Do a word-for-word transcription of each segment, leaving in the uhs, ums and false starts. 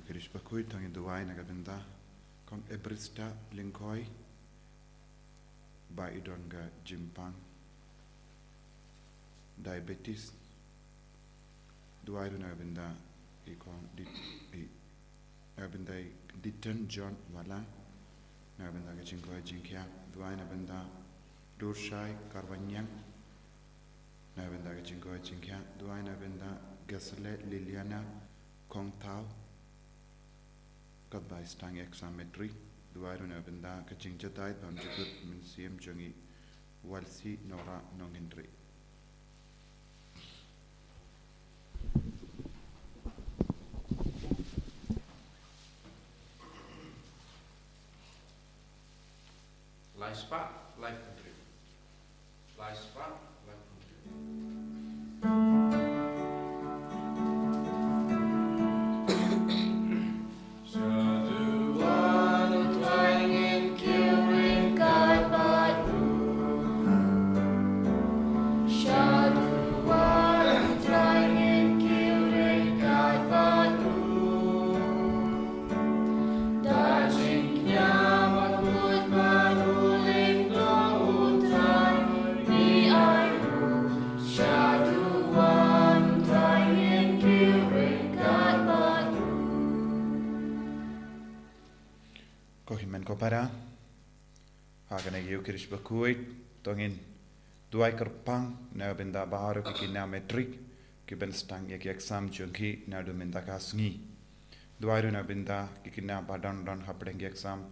Khrist bakhuid, to ngin duwai na ka bynta Kong Ebrista Lyngkhoi ba i don ka jingpang diabetes. Duwai ruh na ka bynta i Kong Dit, i, na ka bynta i Diten John Wala, na ka bynta ka jingkoit jingkhiah. Duwai na ka bynta Durshai Karwanyang, na ka bynta ka jingkoit jingkhiah. Duwai na ka bynta Gasle Liliana Kongthaw, katba i sdang exam matric. Duwai ruh na ka bynta ka jingjahthait bymjukut mynsiem jong i Walsi Nora Nonghynrih. Lai spah, lai phew hynriew. Lai spah, lai phew hynriew. Ko hynmen ko para, ha kane ka Ïukharist bakhuid, to ngin duwai kyrpang na ka bynta baroh ki khynnah matric kiban sdang ïa ki exam jong ki naduh mynta ka sngi. Duwai ruh na ka bynta ki khynnah ba don don hapdeng ki exam,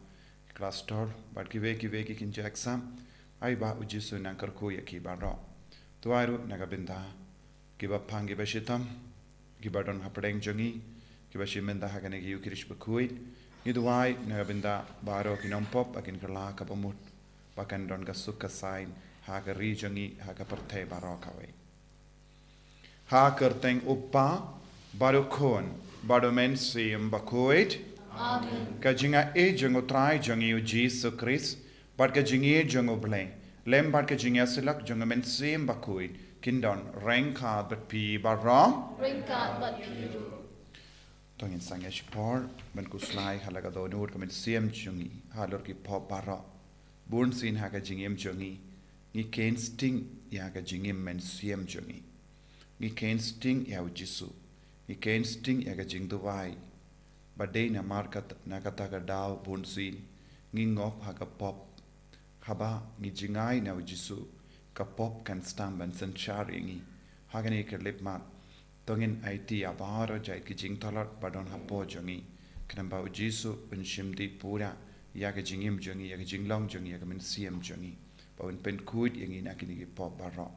klas twelve bad kiwei kiwei ki kynja exam. Ai Bah, U Jisu un nang kyrkhu ïa ki baroh. Duwai ruh na ka bynta kiba phang kiba shitom, kiba don hapdeng jong ngi, kiba shim bynta ha kane ka Ïukharist bakhuid. Ngi duwai na ka bynta baroh ki nongpop ba kin kylla kaba mut, ba kan don ka suk ka saiñ ha ka ri jong ngi, ha ka pyrthei baroh kawei. Ha ka kyrteng U Kpa, bad U Khun, bad U Mynsiem Bakhuid. Amen. Ka jingaiei jong U Trai jong ngi U Jisu Khrist, bad ka jingïeit jong U Blei, lem bad ka jingïasyllok jong U Mynsiem Bakhuid, kin don ryngkat bad phi baroh. Ryngkat bad phi ruh. To ngin sangeh shipor ban khuslai ha la ka dohnud ka mynsiem jong ngi halor ki pop baroh. Bunsien ha ka jingim jong ngi, ngi kheiñ sting ïa ka jingim mynsiem jong ngi. Ngi kheiñ sting ïa U Jisu. Ngi kheiñ sting ïa ka jingduwai. Ba dei namar kat-, na kata ka daw bunsien ngi ngop ha ka pop. Haba ngi jngai na U Jisu, ka pop kan sdang ban synshar ïa ngi. Ha kane ka khyllipmat, to ngin aiti ïa baroh jait ki jingtlot ba don hapoh jong ngi, khnang ba U Jisu un shim dih pura ïa ka jingim jong ngi, ïa ka jinglong jong ngi, ïa ka mynsiem jong ngi, ba un pynkhuid ïa ngi na kine ki pop baroh.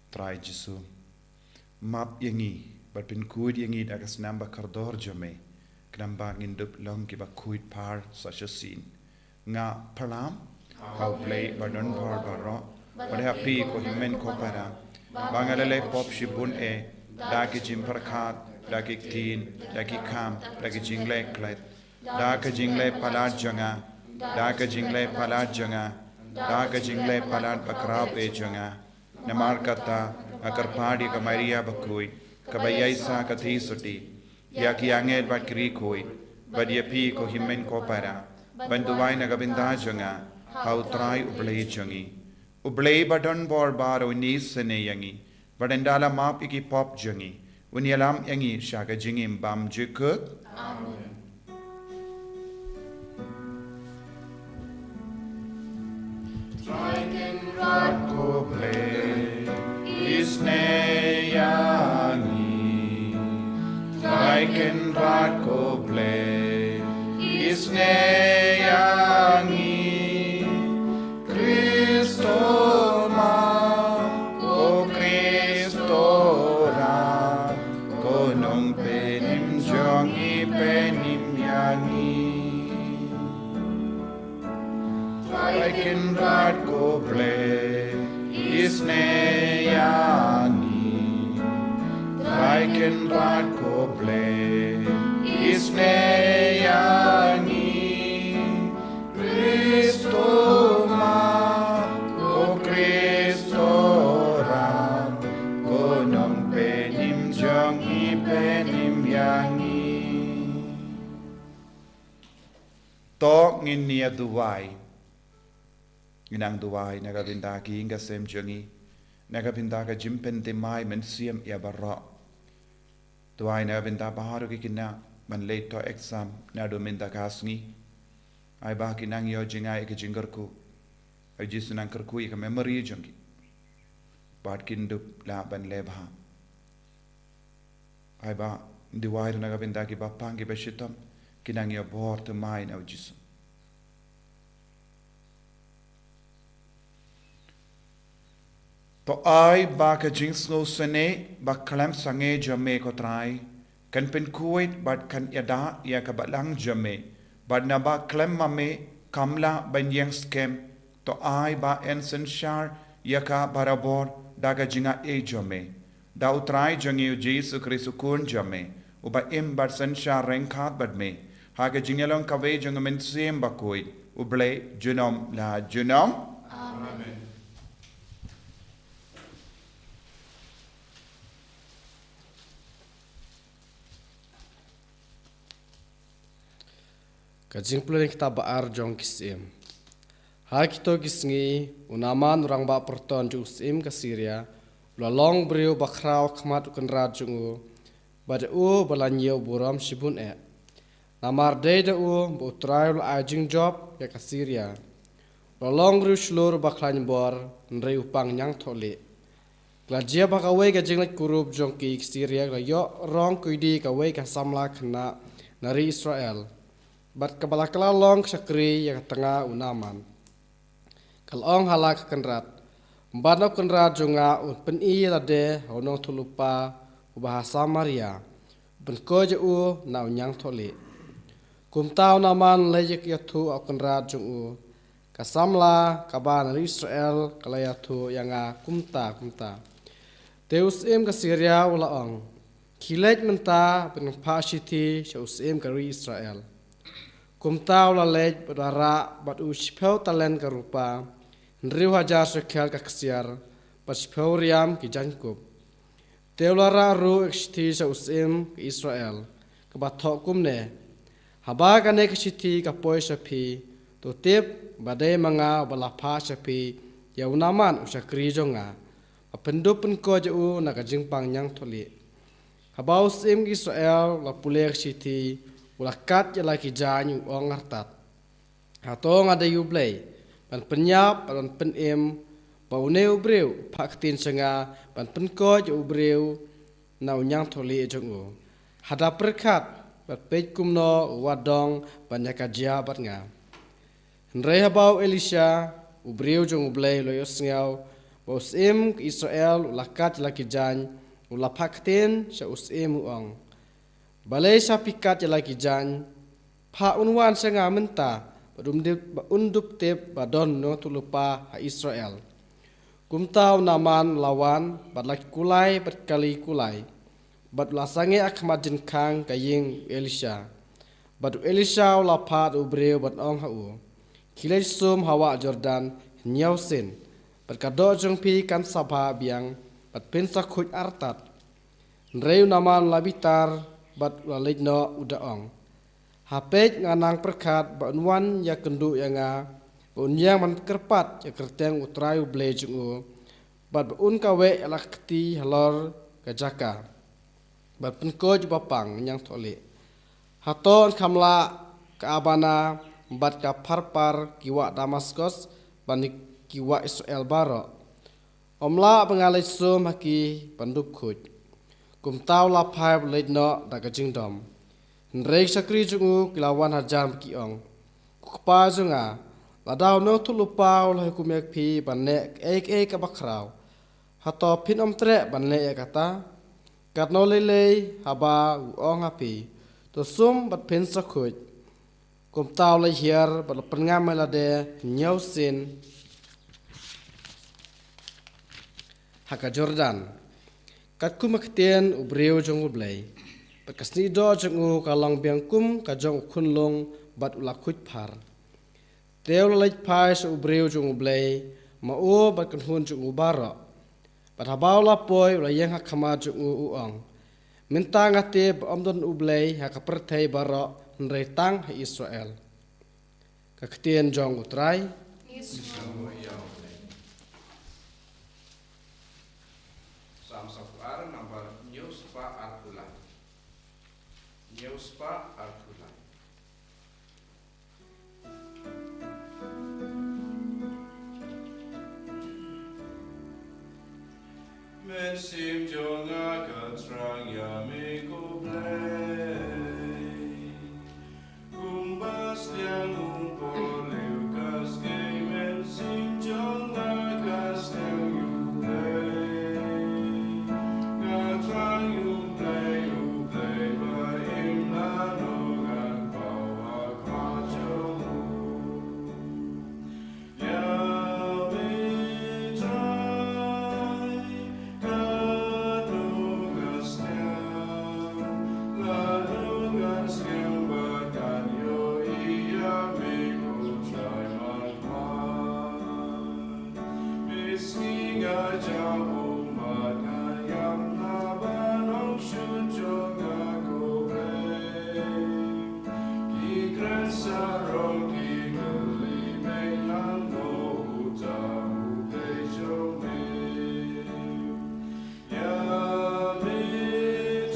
Trai Jisu, map ïa ngi bad pynkhuid ïa ngi da ka snam ba kordor jong me, khnang ba ngin dup long kiba khuid phar sa shisien. Nga pyrshang ha U Blei badonbor baroh, bad ha phi ko hynmen ko para, ba nga la leh pop shibun eh, da ki jingpyrkhat, da ki ktien, da ki kam, da ki jingleh klet, da ka jingleh palat jong nga, da ka jingleh palat jong nga, da ka jingleh palat bakhraw eh jong nga. Namar kata, nga kyrpad ïa ka Maria bakhuid, kaba ïaisah ka theisotti, ïa ki angel bad ki riewkhuid, bad ïa phi ko hynmen ko para, ban duwai na ka bynta jong nga ha U Trai U Blei jong ngi. U Blei badonbor baroh un isynei ïa ngi, bad un da la map ïa ki pop jong ngi, un ïalam ïa ngi sha ka jingim bymjukut. Amen. Trai Kynrad ko Blei, isynei ïa ngi. Trai Kynrad ko Blei, isynei ïa ngi. Khrist ma, ko Khrist Trai, ko Nongpynim jong ngi, pynim ïa ngi. Trai Kynrad ko Blei, isynei ïa ngi. Trai Kynrad ko Blei, Sne ïa ngi, Kristo ma, ko Kristo ram, ko nongpynim jong ngi, pynim ïa ngi. To ngin ïa duwai. Ngin nang duwai na ka bynta ki ïing ki sem jong ngi, na ka bynta ka jingpynthymmai mynsiem ïa baroh. Duwai na ka bynta baroh ki khynnah ban leit to exam naduh mynta ka sngi. Ai ba kin nang ïoh jngai ïa ka jingkyrkhu. Ai Jisu nang kyrkhu ïa ka memory jong ki. Bad kin dup lah ban leh bha. Ai ba duwai na ka bynta ki bapang ki bashitom, kin nang ïoh bor thymmai na u Jisu. To ai ba ka jingsngewsynei ba khlem sangeh jong me ko Trai, kan pynkhuid bad kan ïada ïa ka balang jong me, bad naba khlem ma me kam lah ban ïeng skhem. To ai ba yn synshar ïa ka barabor da ka jingaiei jong me. Da u Trai jong ngi u Jisu Khrist u Khun jong me, uba im bad synshar ryngkat bad me, ha ka jingïalong kawei jong u Mynsiem Bakhuid, U Blei junom la junom. Amen. Ka jingpule na ka kitab ba ar jong ki Syiem. Ha kito ki sngi, u Naaman u rangbah pyrton jong u syiem ka Syria, u la long briew bakhraw ha khmat u kynrad jong u, bad da u ba la ñiew burom shibun eh. Namar dei da u ba u Trai u la ai jingjop ïa ka Syria. U la long briew shlur bakhlaiñ bor, hynrei u pang ñiangthohlieh. Ka la jia ba kawei ka jingleit kurup jong ki Syria ka la ïoh rong kuidi kawei ka samla khynnah na ri Israel, bad kaba la kylla long shakri ïa ka tnga u Naaman. Ka la ong ha la ka kynrad, "Ym ban da u kynrad jong nga un pyni ïa lade ha u nongïathuhlypa uba ha Samaria, u pynkhuid ïa u na u ñiangthohlieh." Kumta u Naaman u la leit ïathuh ha u kynrad jong u, "Ka samla kaba na ri Israel ka la ïathuh ïa nga kumta kumta." Te u syiem ka Syria u la ong, "Khie leit mynta bad phah shithi sha u syiem ka ri Israel." Kumta u la leit bad u la rah bad u shiphew talent ka rupa, hynriew hajar shekel ka ksiar, bad shiphew riam ki jaiñkup. Te u la rah ruh ïa ka shithi sha u syiem ka Israel, kaba thoh kumne, "Haba kane ka shithi ka poi sha phi, to tip ba dei ma nga ba la phah sha phi ïa u Naaman u shakri jong nga, ba phin dup pynkhuid ïa u na ka jingpang ñiangthohlieh." Haba u syiem ka Israel u la pule ïa ka shithi, u la kat ïa la ki jaiñ, u ong artat, "Hato nga dei u Blei ban pynïap bad ban pynim, ba une u briew u phah ktien sha nga ban pynkhuid ïa u briew na u ñiangthohlieh jong u? Hada pyrkhat bad peit kumno u wad dong ban ïakajia bad nga." Hynrei haba u Elisha, u briew jong u Blei u la ïohsngew ba u syiem ka Israel u la kat ïa la ki jaiñ, u la phah ktien sha u syiem, u ong, "Balei sha phi kat ïa la ki jaiñ? Phah un wan sha nga mynta, bad un dup, bad un dup tip ba don nongïathuhlypa ha Israel." Kumta u Naaman u la wan, bad la kulai bad kali kulai, bad u la sangeh ha khmat jingkhang ka ïing u Elisha. Bad u Elisha u la phah da u briew ban ong ha u, "Khie leit sum ha wah Jordan hynñiew sien, bad ka doh jong phi kan sa bha biang, bad phin sa khuid artat." Hynrei u Naaman u la bitar, bad u la leit noh, u da ong, "Ha peit, nga nang pyrkhat ba un wan ïakynduh ïa nga, ba un ïeng ban kyrpad ïa ka kyrteng u Trai u Blei jong u, bad ba un kaweh ïa la ka kti halor ka jaka, bad pynkhuid ïa u bapang ñiangthohlieh. Hato yn kham lah ka Abana bad ka Pharpar, ki wah Damaskos, bad ki wah Israel baroh? Ym lah ba nga leit sum ha ki ban dup khuid." Kumta u la phai bad leit noh da ka jingdom. Hynrei ki shakri jong u ki la wan hajan bad ki ong, "Ko kpa jong nga, lada u nongïathuhlypa u la hukum ïa phi ban leh kaei kaei kaba khraw, hato phin ym treh ban leh ïa kata? Katno lei lei haba u ong ha phi, 'To sum bad phin sa khuid'?" Kumta u la hiar bad u la pynngam ïa lade hynñiew sien ha ka Jordan, katkum ka ktien u briew jong u Blei. Bad ka snieh doh jong u ka long biang kum ka jong u khunlung bad u la khuid phar. Te u la leit phai sha u briew jong U Blei, ma u bad ka kynhun jong u baroh. Bad haba u la poi u la ïeng ha khmat jong u, u ong: Mynta nga tip ba ym don U Blei ha ka pyrthei baroh hynrei tang ha Israel. Ka ktien jong U Trai. Psalm sawphew ar, nambar hynñiew spah arphew lai. Hynñiew spah arphew lai. Mynsiem jong nga ka thrang ïa me ko Blei. Kumba sliang um por leh ka skei, mynsiem jong nga ka sliang ïa U Blei. Nga thrang ïa U Blei, U Blei ba im, lano ngan paw ha khmat jong u. Ïa me Trai, katno nga sliang, lano ngan sliang ba ngan ïohi ïa me ko Trai markhmat. Miski nga jaw ummat, nga ïam haba nongshun jong nga ko Blei. Ki kren sarong ki kylli me, lano uta U Blei jong me. Ïa me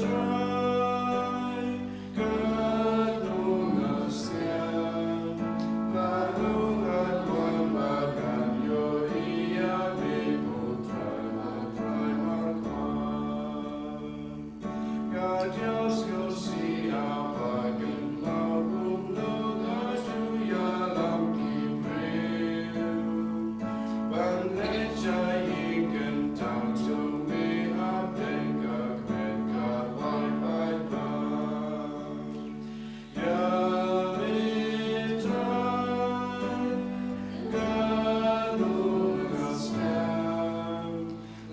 Trai, katno nga sliang, lano ngan wan bad ngan ïohi ïa me ko Trai, ma Trai markhmat. Nga ïohsngew shisha ba kynmaw kumno nga ju ïalam ki briew ban leit sha ïing kyntang jong me hapdeng ka kmen ka bai paidbah. Ïa me Trai, katno nga sliang,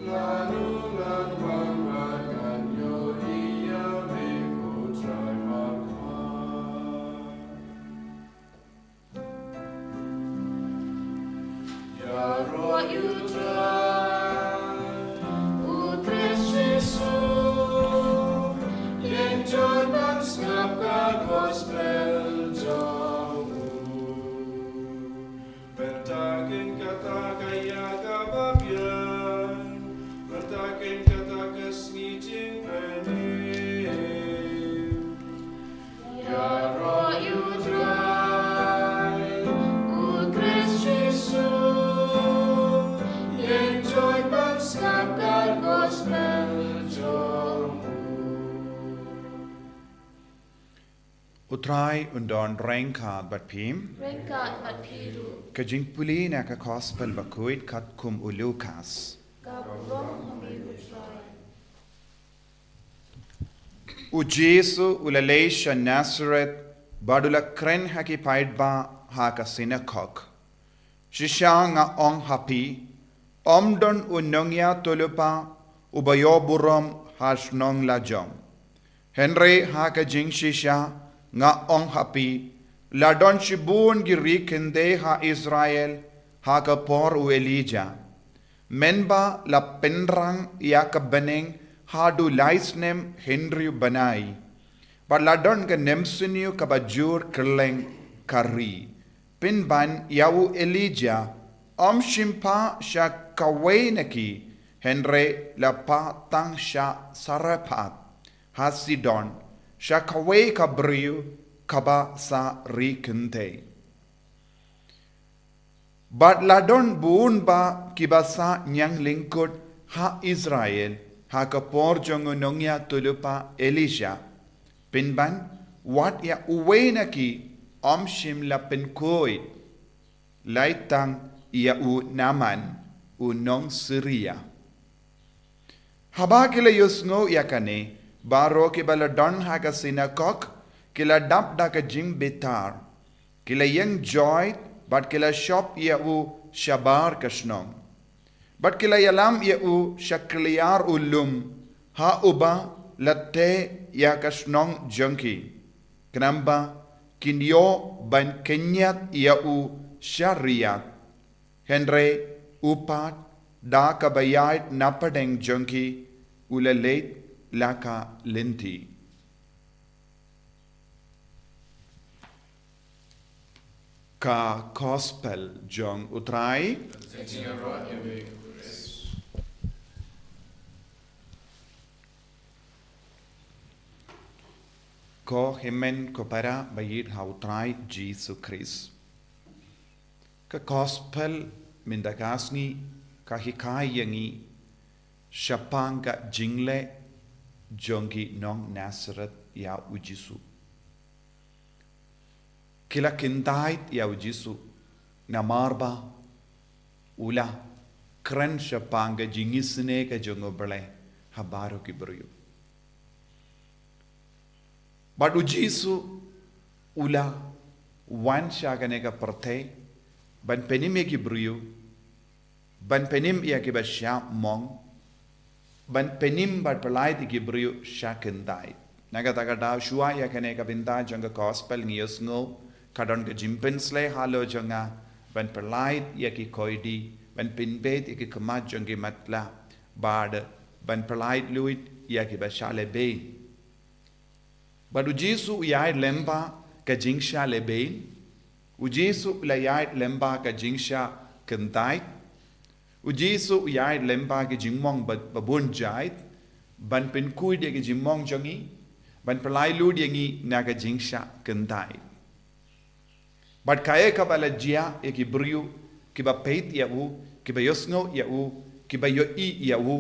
lano ngan wan bad ngan ïohi ïa me ko Trai markhmat. Ïaroh ïa U Trai, U Khrist Jisu, ïeng joit ban sngap ka gospel jong u. Mynta kein kata ka ïa kaba biang, mynta kein kata ka sngi jingpynim. Ïaroh ïa U Trai, U Khrist Jisu, ïeng joit ban sngap ka gospel jong u. U Trai un don ryngkat bad phi. Ryngkat bad phi ruh. Ka jingpule na ka Gospel bakhuid katkum u Lukas. Ka burom ha me U Trai. U Jisu u la leit sha Nasareth bad u la kren ha ki paidbah ha ka synagog. Shisha nga ong ha phi, ym don u nongïathuhlypa uba ïoh burom ha shnong lajong. Hynrei ha ka jingshisha nga ong ha phi, la don shibun ki ri khyndai ha Israel ha ka por u Elijah. Mynba la pynrang ïa ka bneng haduh lai snem hynriew bnai. Bad la don ka nemsyniew kaba jur kylleng ka ri. Pynban ïa u Elijah, ym shim phah sha kawei na ki, hynrei la phah tang sha Sarephath ha Sidon, sha kawei ka briew kaba sah ri kynthei. Bad la don bun bah kiba sah ñiang lyngkut ha Israel ha ka por jong u nongïathuhlypa Elisha. Pynban, wat ïa uwei na ki ym shym la pynkhuid, lait tang ïa u Naaman, u nong Syria. Haba ki la ïohsngew ïa kane, baroh kiba la don ha ka synagog ki la dap da ka jingbitar. Ki la ïeng joit bad ki la shop ïa u shabar ka shnong. Bad ki la ïalam ïa u sha kliar u lum, ha uba lehse ïa ka shnong jong ki, khnang ba kin ïoh ban kynjat ïa u sha riat. Hynrei u pat, da kaba ïaid na pdeng jong ki, u la leit la ka lynti. Ka Gospel jong U Trai. Ko hynmen ko para ba ïeit ha U Trai Jisu Khrist. Ka Gospel mynta ka sngi ka hikai ïa ngi shaphang ka jingleh jong ki nong Nasareth ïa U Jisu. Ki la kyntait ïa U Jisu namar ba u la kren shaphang ka jingisynei ka jong U Blei ha baroh ki briew. Bad U Jisu u la wan sha kane ka pyrthei ban pynim ïa ki briew, ban pynim ïa kiba shah mong, ban pynim bad pyllait ïa ki briew sha kyntait. Na kata ka daw, shuwa ïa kane ka bynta jong ka Gospel ngi ïohsngew ka don ka jingpynsleh halor jong nga ban pyllait ïa ki koidi, ban pynbeit ïa ki khmat jong ki matlah, bad ban pyllait luid ïa kiba shah lehbeiñ. Bad U Jisu u ïaid lyngba ka jingshah lehbeiñ. U Jisu u la ïaid lyngba ka jingshah kyntait. U Jisu u ïaid lyngba ka jingmong ba, ba bun jait, ban pynkhuid ïa ka jingmong jong ngi, ban pyllait luid ïa ngi na ka jingshah kyntait. Bad kaei kaba la jia ïa ki briew kiba peit ïa u, kiba ïohsngew ïa u, kiba ïohi ïa u,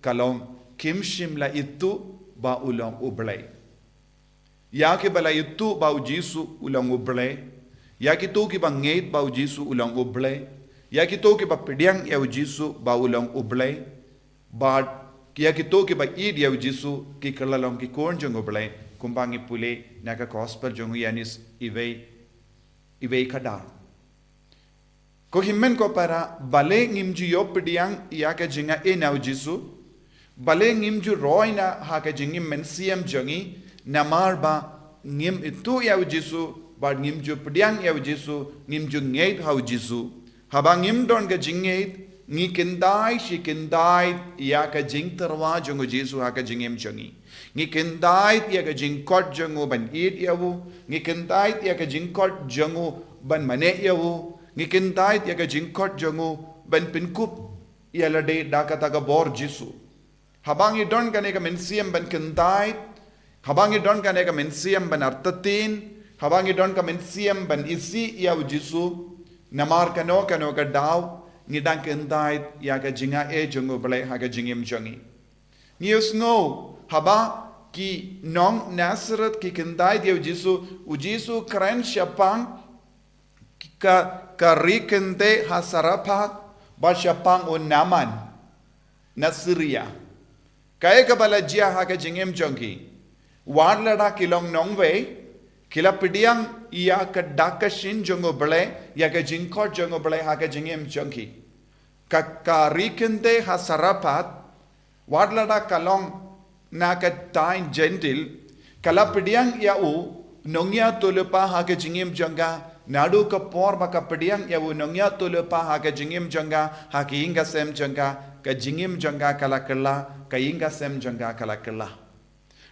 ka long kim shym la ithuh ba u long U Blei. Ïa kiba la ithuh ba U Jisu u long U Blei, ïa kito kiba ngeit ba U Jisu u long U Blei, ïa kito kiba pdiang ïa U Jisu ba u long U Blei, bad ïa kito kiba ïeit ïa U Jisu ki kylla long ki khun jong U Blei, kumba ngi pule na ka Gospel jong u Ïoannis iwei, iwei ka dar. Ko hynmen ko para, balei ngim ju ïoh pdiang ïa ka jingaiei na U Jisu, balei ngim ju roi na ha ka jingim mynsiem jong ngi, namar ba ngim ithuh ïa U Jisu, bad ngim ju pdiang ïa U Jisu, ngim ju ngeit ha U Jisu. Haba ngim don ka jingngeit, ngi kyntait shi kyntait ïa ka jingtyrwa jong U Jisu ha ka jingim jong ngi. Ngi kyntait ïa ka jingkhot jong u ban ïeit ïa u. Ngi kyntait ïa ka jingkhot jong u ban mane ïa u. Ngi kyntait ïa ka jingkhot jong u ban pynkup ïa lade da kata ka bor Jisu. Haba ngi don kane ka mynsiem ban kyntait, haba ngi don kane ka mynsiem ban artatien, haba ngi don ka mynsiem ban isih ïa U Jisu, namar kano kano ka daw ngi dang kyntait ïa ka jingaiei jong U Blei ha ka jingim jong ngi. Ngi ïohsngew haba ki nong Nasareth ki kyntait ïa U Jisu, U Jisu kren shaphang ka, ka ri kynthei ha Sarephath, bad shaphang u Naaman na Syria. Kaei kaba la jia ha ka jingim jong ki? Wat lada ki long nongwei, ki la pdiang ïa ka dak ka shin jong U Blei, ïa ka jingkhot jong U Blei ha ka jingim jong ki. Ka, ka ri kynthei ha Sarephath, wat lada ka long na ka thaiñ Jentil, ka la pdiang ïa u nongïathuhlypa ha ka jingim jong ka, naduh ka por ba ka pdiang ïa u nongïathuhlypa ha ka jingim jong ka, ha ka ïing ka sem jong ka, ka jingim jong ka ka la kylla, ka ïing ka sem jong ka ka la kylla.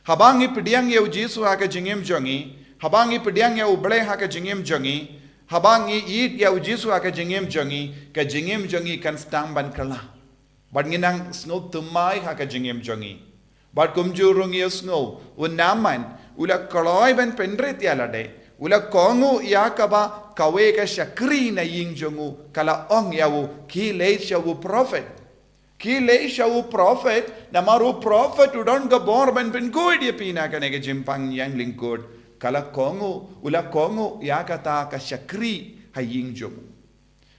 Haba ngi pdiang ïa U Jisu ha ka jingim jong ngi, haba ngi pdiang ïa U Blei ha ka jingim jong ngi, haba ngi ïeit ïa U Jisu ha ka jingim jong ngi, ka jingim jong ngi kan sdang ban kylla. Bad ngi nang sngew thymmai ha ka jingim jong ngi. Bad kumjuh ruh ngi ïohsngew, u Naaman u la kloi ban pynrit ïa lade, u la kohnguh ïa kaba kawei ka shakri na ïing jong u ka la ong ïa u, khie leit sha u prophet. Khie leit sha u prophet, namar u prophet u don ka bor ban pynkhuid ïa phi na kane ka jingpang ïaid lyngkot. Ka la kohnguh, u la kohnguh ïa kata ka shakri ha ïing jong u.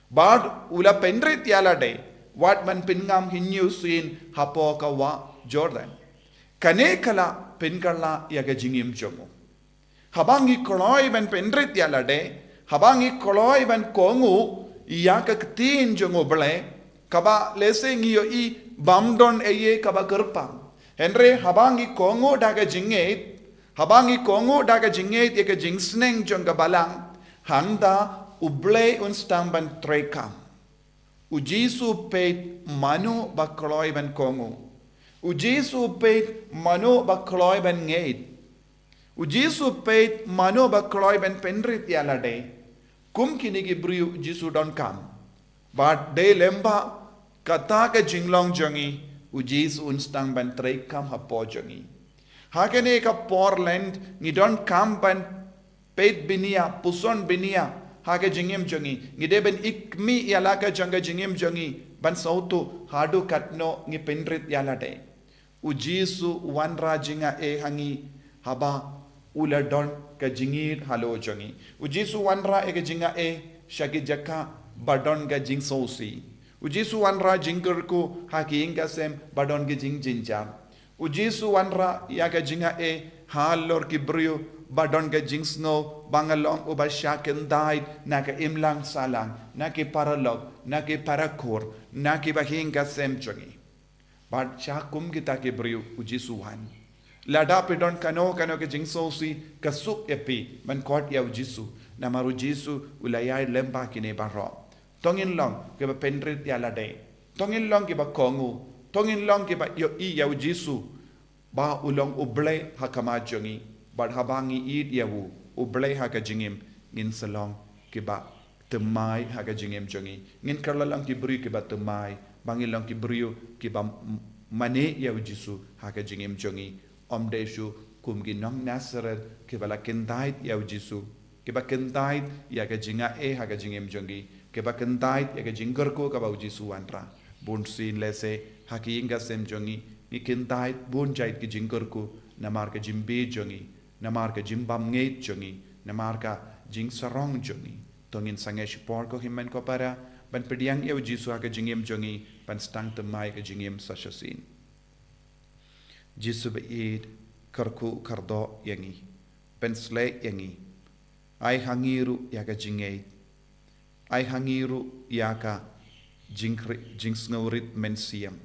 Bad u la pynrit ïa lade, wat ban pynngam hynñiew sien hapoh ka wah Jordan. Kane ka la pynkylla ïa ka jingim jong u. Haba ngi kloi ban pynrit ïa lade, haba ngi kloi ban kohnguh ïa ka ktien jong U Blei, kaba lehse ngi ïohi bym don ei ei kaba kyrpang. Hynrei haba ngi kohnguh da ka jingngeit, haba ngi kohnguh da ka jingngeit ïa ka jingsneng jong ka balang, hangta U Blei un sdang ban treikam. U Jisu u peit mano ba kloi ban kohnguh. U Jisu u peit mano ba kloi ban ngeit. U Jisu u peit mano ba kloi ban pynrit ïa lade. Kum kine ki briew U Jisu u donkam. Bad dei lem bad kata ka jinglong jong ngi, U Jisu un sdang ban treikam hapoh jong ngi. Ha kane ka por Lent ngi donkam ban peit bniah, puson bniah ha ka jingim jong ngi. Ngi dei ban ïa khmih ïa la ka jong ka jingim jong ngi ban sngewthuh haduh katno ngi pynrit ïa lade. U Jisu u wanrah jingaiei ha ngi haba u la don ka jingïeit halor jong ngi. U Jisu u wanrah ïa ka jingaiei sha ki jaka ba don ka jingsngewsih. U Jisu u wanrah jingkyrkhu ha ki ïing ki sem ba don ka jingjynjar. U Jisu u wanrah ïa ka jingaiei halor ki briew ba don ka jingsngew ba nga long uba shah kyntait na ka imlang sahlang, na ki paralok, na ki parakur, na kiba ïing ki sem jong ngi. Bad sha kum kita ki briew U Jisu u wan. Lada phi don kano kano ka jingsngewsih, ka suk ïa phi ban khot ïa U Jisu. Namar U Jisu u la ïaid lem bad kine baroh. To ngin long kiba pynrit ïa lade. To ngin long kiba kohnguh. To ngin long kiba ïohi ïa U Jisu ba u long U Blei ha khmat jong ngi. Bad haba ngi ïeit ïa u, U Blei ha ka jingim, ngin sa long kiba thymmai ha ka jingim jong ngi. Ngin kylla long ki briew kiba thymmai, ba ngin long ki briew kiba m-, mane ïa U Jisu ha ka jingim jong ngi. Ym dei shuh kum ki nong Nasareth kiba la kyntait ïa U Jisu, kiba kyntait ïa ka jingaiei ha ka jingim jong ngi, kiba kyntait ïa ka jingkyrkhu kaba U Jisu u wanrah. Bun sien lehse ha ki ïing ki sem jong ngi, ngi kyntait bun jait ki jingkyrkhu namar ka jingbieit jong ngi, namar ka jingbymngeit jong ngi, namar ka jingsarong jong ngi. To ngin sangeh shipor ko hynmen ko para ban pdiang ïa U Jisu ha ka jingim jong ngi, ban sdang thymmai ka jingim sa shisien. Jisu ba ïeit, kyrkhu kyrdoh ïa ngi, pynshlei ïa ngi. Ai ha ngi ruh ïa ka jingngeit. Ai ha ngi ruh ïa ka jingkri-, jingsngewrit mynsiem.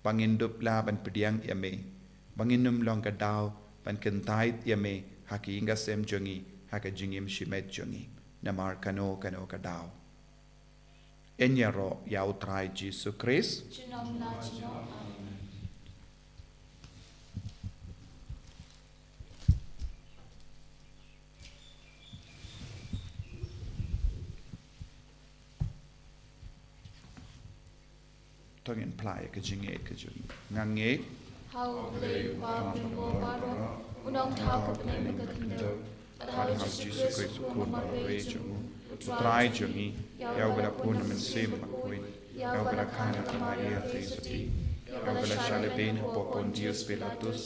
Ba ngin dup lah ban pdiang ïa me. Ba ngin ym long ka daw ban kyntait ïa me ha ki ïing ki sem jong ngi, ha ka jingim shimet jong ngi. Namar kano kano ka daw. Yn ïaroh ïa U Trai Jisu Khrist. Junom la junom. Amen. To ngin phla ïa ka jingngeit ka jong ngi. Nga ngeit ha U Blei U Kpa Baroh, U Nongthaw ka bneng bad ka khyndew, bad ha U Jisu Khrist U Khun ba marwei jong U, U Trai jong ngi, ïa uba la bun na U Mynsiem Bakhuid, ïa uba la khang ha ka Maria Theisotti, ïa uba la shah lehbeiñ hapoh Pontius Pilatus,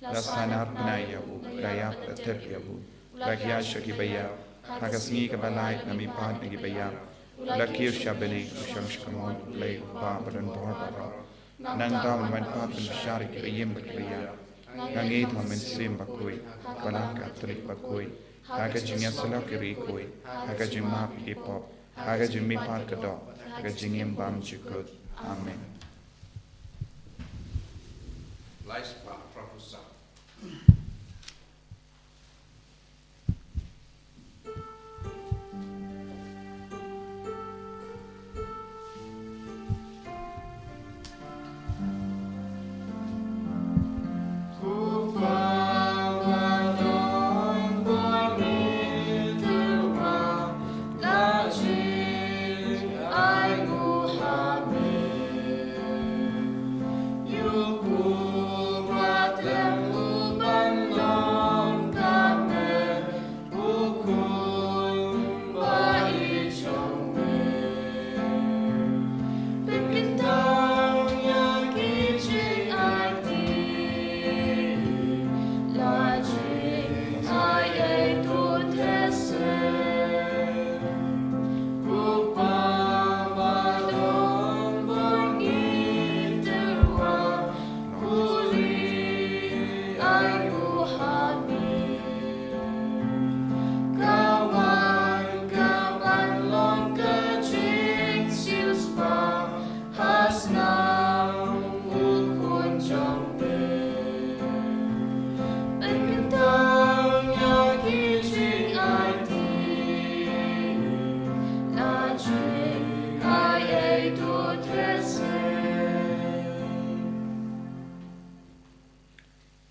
la sahnarphna ïa u, la ïap, la thep ïa u, la hiar sha ki baïap, ha ka sngi kaba lai na mihpat na ki baïap, u la kiew sha bneng, u shong sha kamon U Blei U Kpa badonbor baroh. Nangta un wan pat ban bishar ïa ki baïm bad ki baïap. Nga ngeit ha U Mynsiem Bakhuid, ha ka Balang Katholik bakhuid, ha ka jingïasyllok ïa ki riewkhuid, ha ka jingmap ïa ki pop, ha ka jingmihpat ka doh, ha ka jingim bymjukut. Amen.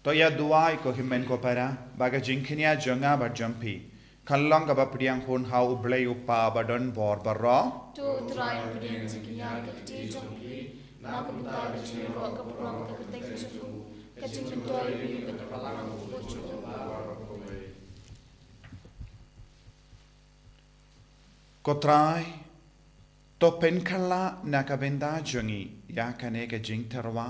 To ïa duwai ko hynmen ko para, ba ka jingkñia jong nga bad jong phi kan long kaba pdiang hun ha U Blei U Kpa ba don bor baroh. To U Trai un pdiang jingkñia ka kti jong phi na ka bynta ka jingïaroh ka burom ka kyrteng jong u, ka jingmyntoi bad ka balang jong u. Ko Trai, to pynkylla na ka bynta jong ngi ïa kane ka jingtyrwa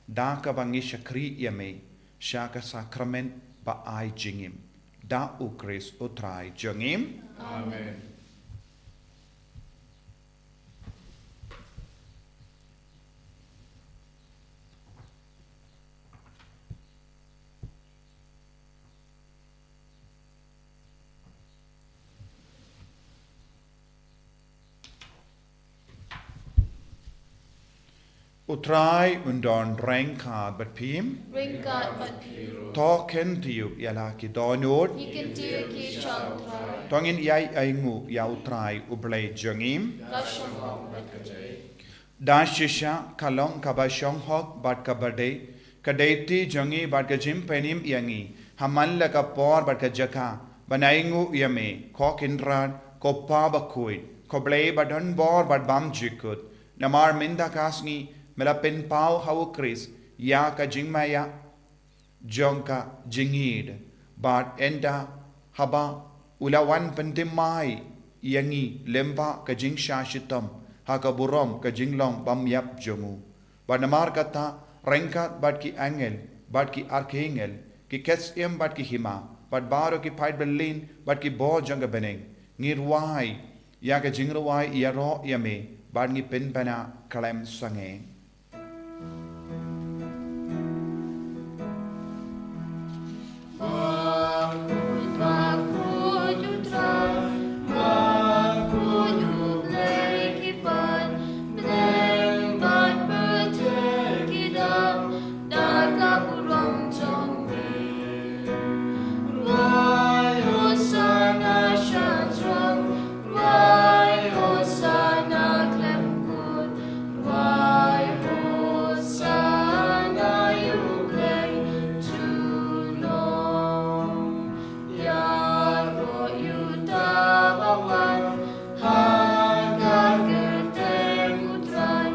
da kaba ngi shakri ïa me sha ka sakramen ba ai jingim, da U Khrist U Trai jong ngi. Amen. U Trai un don ryngkat bad phi. Ryngkat bad phi ruh. To kyntiew ïa la ki dohnud. Ngi kyntiew ki sha U Trai. To ngin ïai ainguh ïa U Trai U Blei jong ngi. Ka shong bad ka dei. Da shisha ka long kaba shong hok bad kaba dei, ka dei ti jong ngi bad ka jingpynim ïa ngi ha man la ka por bad ka jaka ban ainguh ïa me, ko Kynrad, ko Pa bakhuid, ko Blei ba don bor bad bymjukut. Namar mynta ka sngi me la pynpaw ha U Khrist ïa ka jingmaïa jong ka jingïeid, bad ynda haba u la wan pynthymmai ïa ngi lyngba ka jingshah shitom ha ka burom ka jinglong bymïap jong u. Bad namar kata, ryngkat bad ki angel bad ki archangel, ki ksiem bad ki hima, bad baroh ki paid byllien bad ki bor jong ka bneng, ngi rwai ïa ka jingrwai ïaroh ïa me bad ngi pynbna khlem sangeh. Rwai Hosanna khlem kut, rwai Hosanna ïa U Blei junom. Ïaroh ïa uta ba wan ha ka kyrteng U Trai,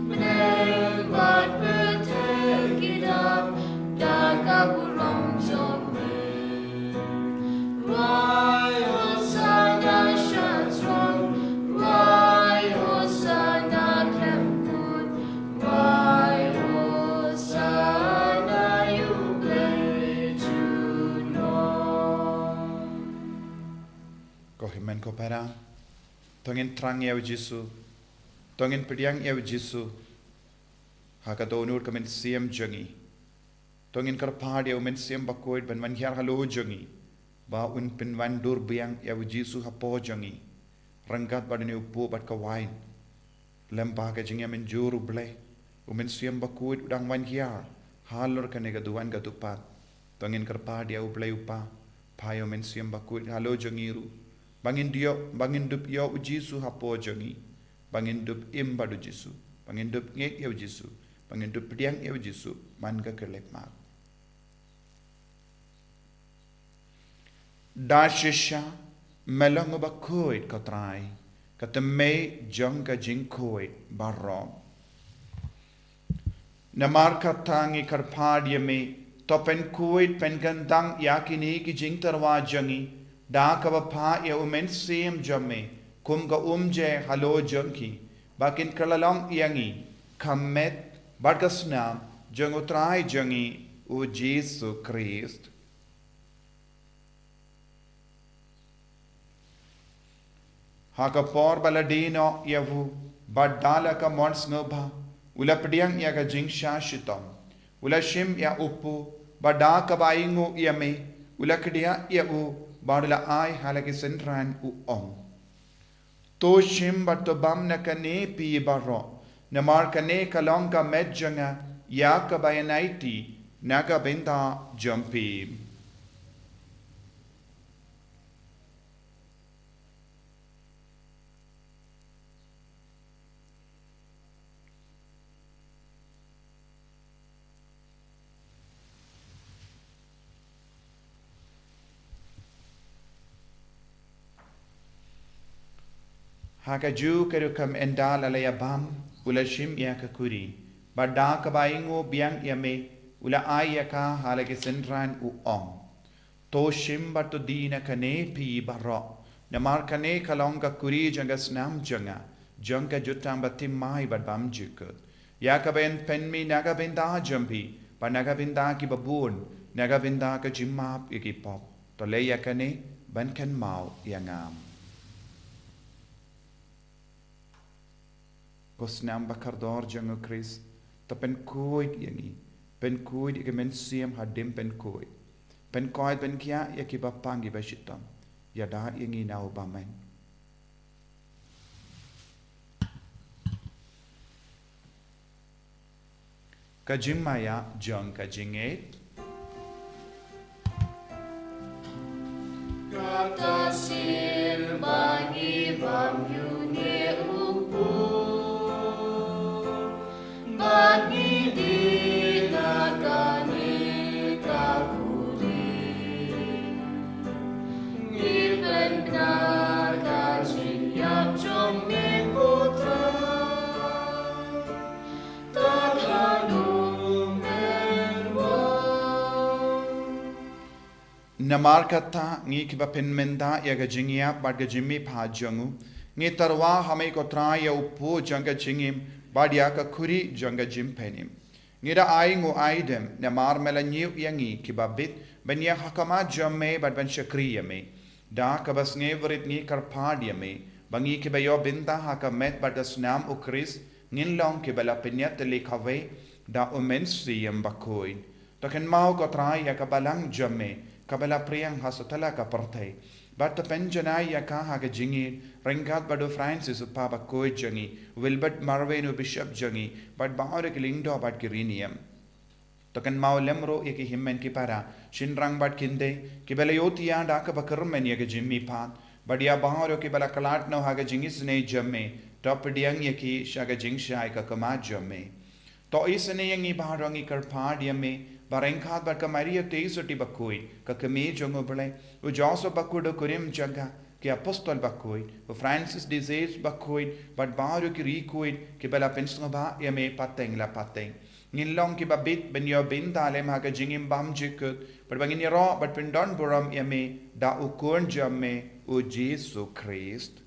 bneng bad pyrthei ki dap da ka burom jong me. Rwai Hosanna sha throne, rwai Hosanna khlem kut, rwai Hosanna ïa U Blei junom. Ko hynmen ko para, to ngin thrang ïa U Jisu, to ngin pdiang ïa U Jisu ha ka dohnud ka mynsiem jong ngi. To ngin kyrpad ïa U Mynsiem Bakhuid ban wan hiar halor jong ngi, ba un pynwandur biang ïa U Jisu hapoh jong ngi, ryngkat bad une u pur bad ka wain. Lyngba ka jingïamynjur U Blei, U Mynsiem Bakhuid u dang wan hiar halor kane ka duwan ka dukpat. To ngin kyrpad ïa U Blei U Kpa, phah ïa U Mynsiem Bakhuid halor jong ngi ruh, ba ngin ïoh, ba ngin dup ïoh U Jisu hapoh jong ngi, ba ngin dup im bad U Jisu, ba ngin dup ngeit ïa U Jisu, ba ngin dup pdiang ïa U Jisu man ka khyllipmat. Da shisha me long uba khuid, ko Trai, ka tymmen jong ka jingkhuid baroh. Namar kata ngi kyrpad ïa me, to pynkhuid pynkyndang ïa kine ki jingtyrwa jong ngi da kaba phah ïa U Mynsiem jong me kum ka umjai halor jong ki, ba kin kylla long ïa ngi ka met bad ka snam jong U Trai jong ngi U Jisu Khrist. Ha ka por ba la die noh ïa u, bad da la ka mon sngewbha u la pdiang ïa ka jingshah shitom, u la shim ïa u pur, bad da kaba ainguh ïa me u la kdiah ïa u, bad u la ai ha la ki synran, u ong: To shim bad to bam na kane phi baroh, namar kane ka long ka met jong nga ïa kaba ïanaiti na ka bynta jong phi. Ha kajuh ka rukom ynda la leit ïabam, u la shim ïa ka khuri, bad da kaba ainguh biang ïa me, u la ai ïa ka ha la ki synran, u ong: To shim bad to die na kane phi baroh, namar kane ka long ka khuri jong ka snam jong nga, jong ka jutang bathymmai bad bymjukut, ïa kaba yn pynmih na ka bynta jong phi bad na ka bynta kiba bun, na ka bynta ka jingmap ïa ki pop. To leh ïa kane ban kynmaw ïa nga. Ko snam ba kordor jong u Khrist, to pynkhuid ïa ngi, pynkhuid ïa ka mynsiem hadien pynkhuid, pynkhuid pynkhiah ïa kiba pang kiba shitom. Ïada ïa ngi na u bymman. Ka jingmaïa jong ka jingngeit. Kata sien ba ngi bam ïa une u pur, ba ngi die na kane ka khuri, ngi pynbna ka jingïap jong me, ko Trai. Namar kata, ngi kiba pynmynta ïa ka jingïap bad ka jingmihpat jong u, ngi tyrwa ha me, ko Trai, ïa u pur jong ka jingim bad ïa ka khuri jong ka jingpynim. Ngi da ainguh aidem namar me la ñiew ïa ngi kiba bit ban ïeng ha khmat jong me bad ban shakri ïa me. Da kaba sngewrit ngi kyrpad ïa me ba ngi kiba ïoh bynta ha ka met bad ka snam u Khrist ngin long kiba la pynïatylli kawei da u Mynsiem Bakhuid. To kynmaw, ko Trai, ïa ka balang jong me kaba la pdiang ha satlak ka pyrthei, bad to pynjanai ïa ka ha ka jingïeit ryngkat bad u Francis u Papa bakhuid jong ngi, u Wilbert Marweiñ u Bishop jong ngi, bad baroh ki lyngdoh bad ki riewniam. To kynmaw lem ruh ïa ki hynmen ki para, shynrang bad kynthei kiba la ïohthiah da kaba kyrmen ïa ka jingmihpat, bad ïa baroh kiba la khlad noh ha ka jingisynei jong me. To pdiang ïa ki sha ka jingshai ka khmat jong me. To isynei ïa ngi baroh, ngi kyrpad ïa me ba ryngkat bad ka Maria Theisotti bakhuid, ka Kmie jong u Blei, u Joseph bakhuid u kurim jong ka, ki Apostol bakhuid, u Francis de Sales bakhuid, bad baroh ki riewkhuid kiba la pynsngewbha ïa me pateng la pateng, ngin long kiba bit ban ïoh bynta lem ha ka jingim bymjukut, bad ba ngin ïaroh bad pyndonburom ïa me da u Khun jong me, u Jisu Khrist.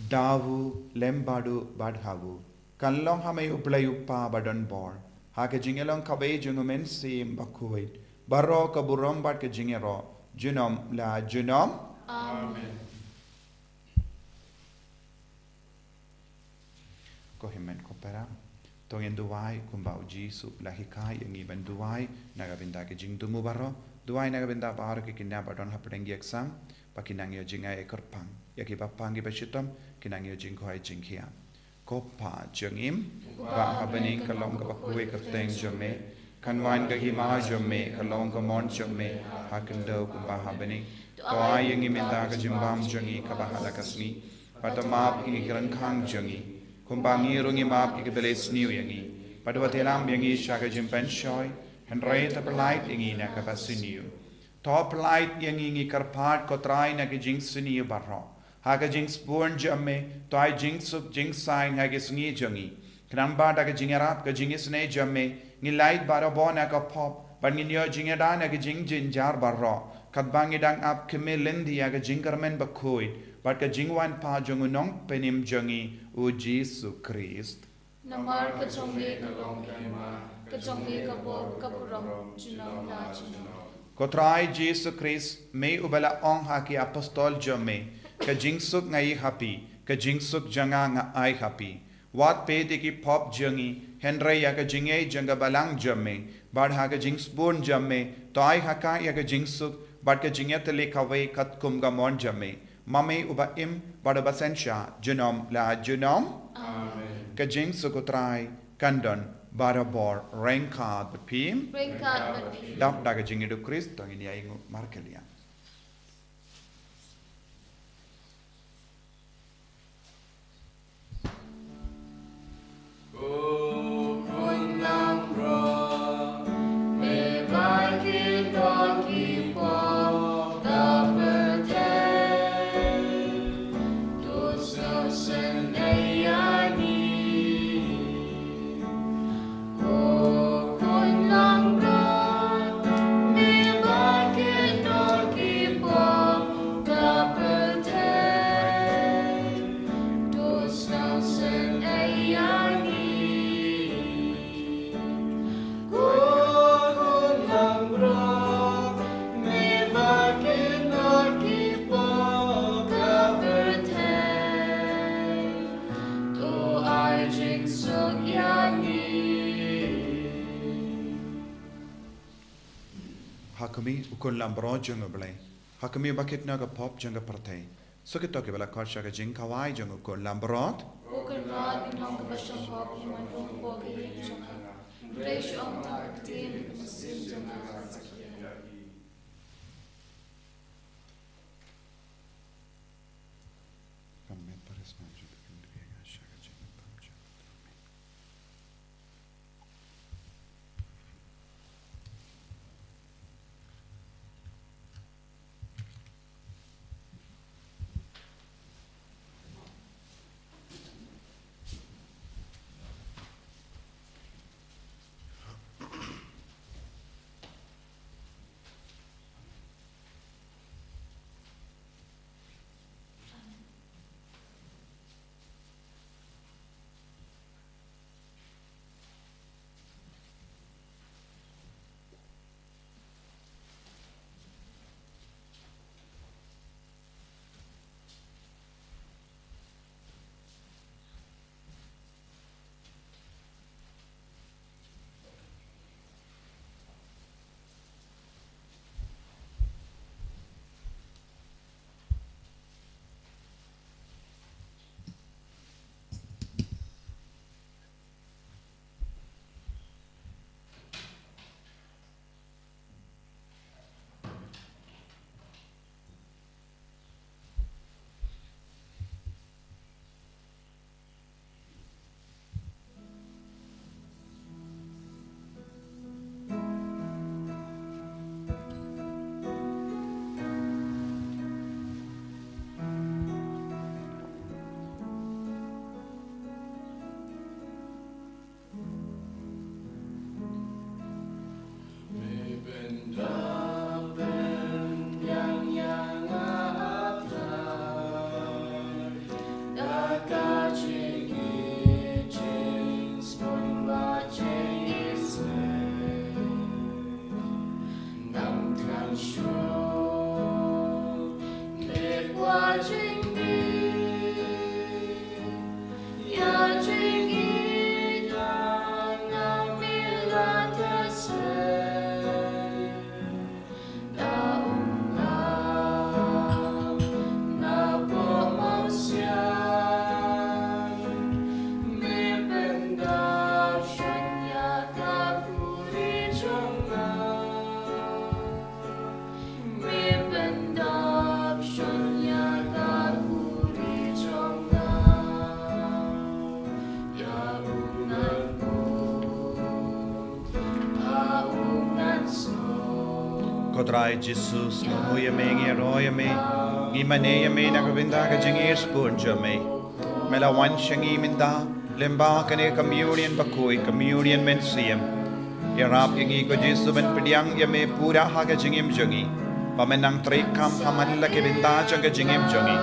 Da u lem bad u bad ha u, kan long ha me U Blei U Kpa badonbor, ha ka jingïalong kawei jong u Mynsiem Bakhuid, baroh ka burom bad ka jingïaroh junom la junom. Amen. Ko hynmen ko para, to ngin duwai kumba u Jisu u la hikai ïa ngi ban duwai na ka bynta ki jingthmu baroh. Duwai na ka bynta baroh ki khynnah ba don hapdeng ki exam, ba kin nang ïoh jngai kyrpang, ïa kiba pang kiba shitom kin nang ïoh jingkhwai jingkhiah. Ko Kpa jong ngi, ba ha bneng, ka long ka bakhuid ka kyrteng jong me, kan wan ka hima jong me, ka long ka mon jong me ha khyndew kumba ha bneng. To ai ïa ngi mynta ka jingbam jong ngi kaba ha la ka sngi, bad to map ïa ngi ki ryngkang jong ngi, kumba ngi ruh ngi map ïa kiba la isniew ïa ngi. Bad wat ïalam ïa ngi sha ka jingpynshoi, hynrei to pyllait ïa ngi na kaba sniew. To pyllait ïa ngi, ngi kyrpad ko Trai, na ki jingsniew baroh, ha ka jingsbun jong me to ai jingsuk jingsaiñ ha ki sngi jong ngi. Khnang ba da ka jingïarap ka jingisynei jong me ngin lait barabor na ka pop, bad ngin ïoh jingïada na ki jingjynjar baroh, katba ngi dang ap khmih lynti ïa ka jingkyrmen bakhuid bad ka jingwan pat jong u Nongpynim jong ngi, u Jisu Khrist. Namar ka jong me ka long ka hima, ka jong me ka bor, ka burom junom la junom. Ko Trai Jisu Khrist, me uba la ong ha ki Apostol jong me, ka jingsuk nga ai ha phi, ka jingsuk jong nga nga ai ha phi. Wat peit ïa ki pop jong ngi, hynrei ïa ka jingngeit jong ka balang jong me, bad ha ka jingsbun jong me to ai ha ka ïa ka jingsuk bad ka jingïatylli kawei katkum ka mon jong me, ma me uba im bad uba synshar junom la junom. Amen. Ka jingsuk u Trai kan don barabor ryngkat bad phi. Ryngkat bad phi. Dap da ka jingïada u Khrist to ngin ïa ainguh markylliang. Ha khmih, u Khun Langbrot jong U Blei. Ha khmih, ba kit noh ka pop jong ka pyrthei. Sa kito kiba la khot sha ka jingkhawai jong u Khun Langbrot. U Kynrad, u nongkyrshan pop, ïa ma u pop ïa ka jong nga. Hynrei shu ong tang ka ktien, ka mynsiem jong nga kan sa khia. Ko Trai Jisu, ngi ïaroh ïa me, ngi mane ïa me na ka bynta ka jingïaspun jong me. Me la wan sha ngi mynta lyngba kane ka communion bakhuid, communion mynsiem. Ïarap ïa ngi ko Jisu ban pdiang ïa me pura ha ka jingim jong ngi, ba men nang treikam ha man la ki bynta jong ka jingim jong ngi.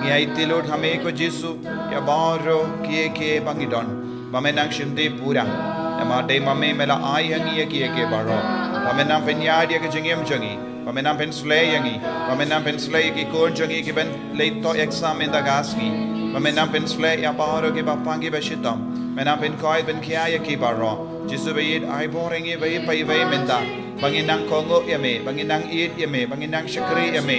Ngi aiti lut ha me ko Jisu ïa baroh kiei kiei ba ngi don, ba men nang shim pura. Namar dei ma me me la ai ha ngi ïa kiei kiei baroh, ba men nang pynïaid ïa ka jingim jong ngi, ba men nang pynsleh ïa ngi, ba men nang pynsleh ïa ki khun jong ngi kiban leit to exam mynta ka sngi, ba men nang pynsleh ïa baroh kiba pang kiba shitom. Men nang pynkhuid pynkhia ïa ki baroh. Jisu ba ïeit, ai bor ïa ngi ba ïeit ba ïeit mynta, ba ngin nang kohnguh ïa me, ba ngin nang ïeit ïa me, ba ngin nang shakri ïa me,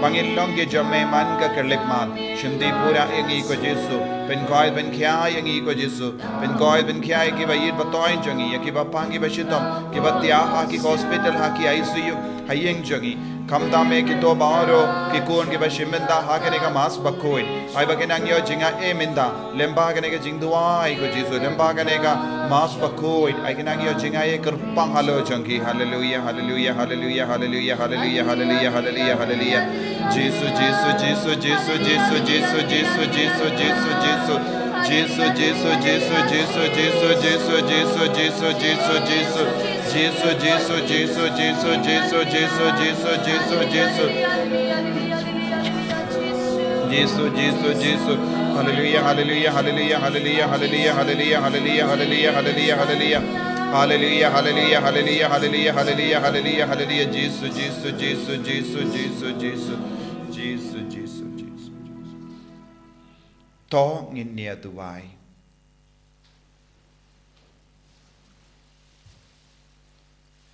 ba ngin long ki jong me man ka khyllipmat. Shim pura ïa ngi ko Jisu, pynkhuid pynkhia ïa ngi ko Jisu. Pynkhuid pynkhia ïa kiba ïeit ba thoiñ jong ngi, ïa kiba pang kiba shitom, kiba thiah ha ki hospital, ha ki I C U, ha ïing jong ngi. Khamtam ïa kito baroh ki khun kiba shim bynta ha kane ka Mass bakhuid, ai ba kin nang ïoh jingaiei mynta lyngba kane ka jingduwai ko Jisu, lyngba kane ka Mass bakhuid, ai kin nang ïoh jingaiei kyrpang halor jong ki. Haleluia, haleluia, haleluia, haleluia, haleluia, haleluia, haleluia, haleluia. Jisu, Jisu, Jisu, Jisu, Jisu, Jisu, Jisu, Jisu, Jisu, Jisu. Jisu, Jisu, Jisu, Jisu, Jisu, Jisu, Jisu, Jisu, Jisu. Jisu, Jisu, Jisu, Jisu, Jisu, Jisu, Jisu, Jisu, Jisu. Jisu, Jisu, Jisu. Haleluia, haleluia, haleluia, haleluia, haleluia, haleluia, haleluia, haleluia, haleluia. Haleluia, haleluia, haleluia, haleluia, haleluia, haleluia, haleluia. Jisu, Jisu, Jisu, Jisu, Jisu, Jisu. Jisu, Jisu, Jisu, Jisu. To ngin ïa duwai.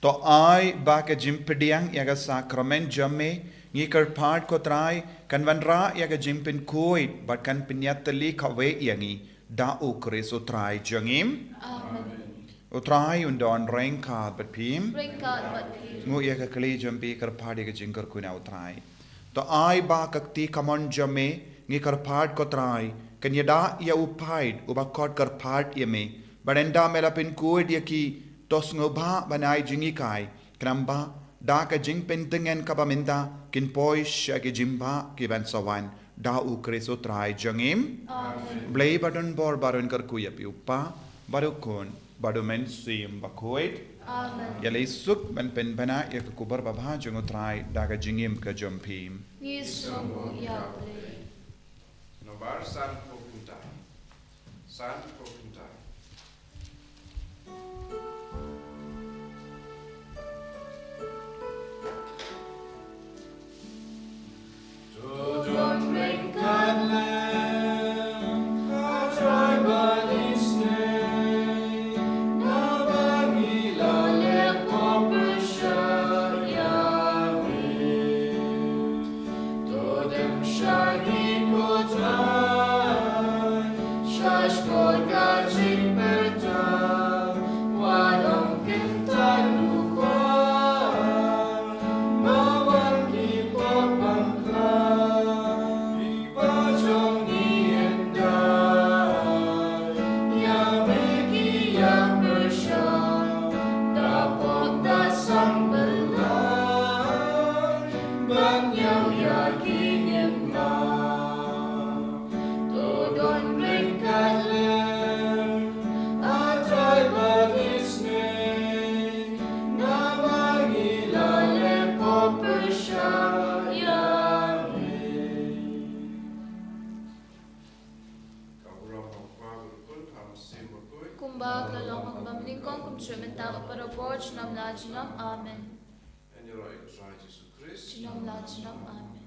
To ai ba ka jingpdiang ïa ka sakramen jong me, ngi kyrpad ko Trai, kan wanrah ïa ka jingpynkhuid bad kan pynïatylli kawei ïa ngi da U Khrist U Trai jong ngi. Amen. U Trai un don ryngkat bad phi. Ryngkat bad phi. Nguh ïa ka kli jong phi, kyrpad ïa ka jingkyrkhu na U Trai. To ai ba ka kti kamon jong me, ngi kyrpad ko Trai, kan ïada ïa u paid uba khot kyrpad ïa me, bad ynda me la pynkhuid ïa ki, to sngewbha ban ai jinghikai, khnang ba da ka jingpyntngen kaba mynta kin poi sha ki jingbah kiban sa wan, da U Khrist U Trai jong ngi. Amen. Blei ba don bor baroh un kyrkhu ïa phi, U Kpa bad U Khun bad U Mynsiem Bakhuid. Amen. Ïaleh suk ban pynbna ïa ka khubor babha jong U Trai da ka jingim ka jong phi. Ngi sngewnguh ïa U Blei. Nombar sanphew khyndai. Sanphew khyndai. Kumba ka la long ha kaba nyngkong, kumjuh mynta, ha ka por baroh, junom la junom. Amen. Junom la junom. Amen.